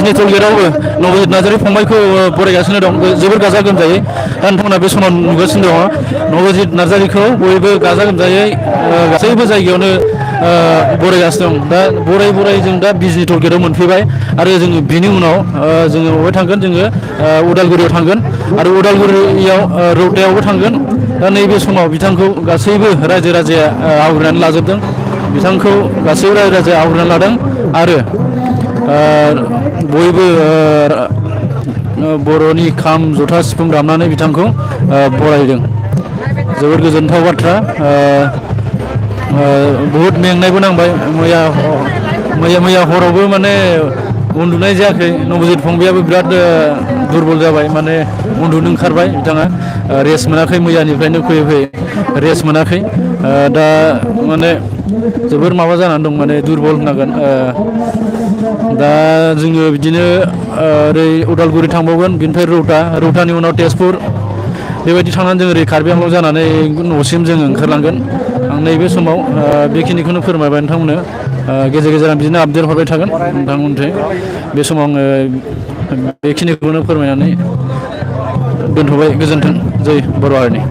बिजनि टलगेटआवबो नबजित नार्जारि फंबायखौ बरायगासिनो दं जोबोर गाजा गोमजायै दा नोंथांमोना बे समाव नुगासिनो दङ नबजित नार्जारिखौ बयबो गाजा गोमजायै गासैबो जायगायावनो बरायगासिनो दं दा बराय जों दा बिजनि टलगेटआव मोनफैबाय आरो जोङो बिनि उनाव जोङो बबेहाय थांगोन जोङो उदालगुरियाव थांगोन आरो उदालगुरियाव रौतायावबो थांगोन दा नैबे समाव बिथांखौ गासैबो रायजो राजाया आवग्रिनानै लाजोबदों बिथांखौ गासैबो रायजो राजाया आवग्रिनानै लादों आरो बयबो बर'नि खाम जथा सिफुं दामनानै बिथांखौ बरायदों जोबोद गोजोनथाव बाथ्रा बहुद मेंनायबो नांबाय मैया हरावबो माने उन्दुनाय जायाखै नबजित फंबायाबो बिराद दुरबल जाबाय माने उन्दुनो ओंखारबाय बिथाङा रेस्ट मोनाखै मैयानिफ्रायनो फैयै रेस्ट मोनाखै दा माने जोबोर माबा जानानै दं माने दुरबल होनांगोन दा जोङो बिदिनो ओरै उदालगुरि थांबावगोन बिनिफ्राय रौतानि उनाव तेजपुर बेबायदि थांनानै जों ओरै कार्बि आंलं जानानै न'सिम जोङो ओंखारलांगोन आं नैबे समाव बेखिनिखौनो फोरमायबाय नोंथांमोननो गेजेर गेजेर आं बिदिनो आपडेट हरबाय थागोन नोंथांमोननिफ्राय बे समाव आङो बेखिनिखौनो फोरमायनानै दोनथ'बाय गोजोन्थों जै बर' हारिनि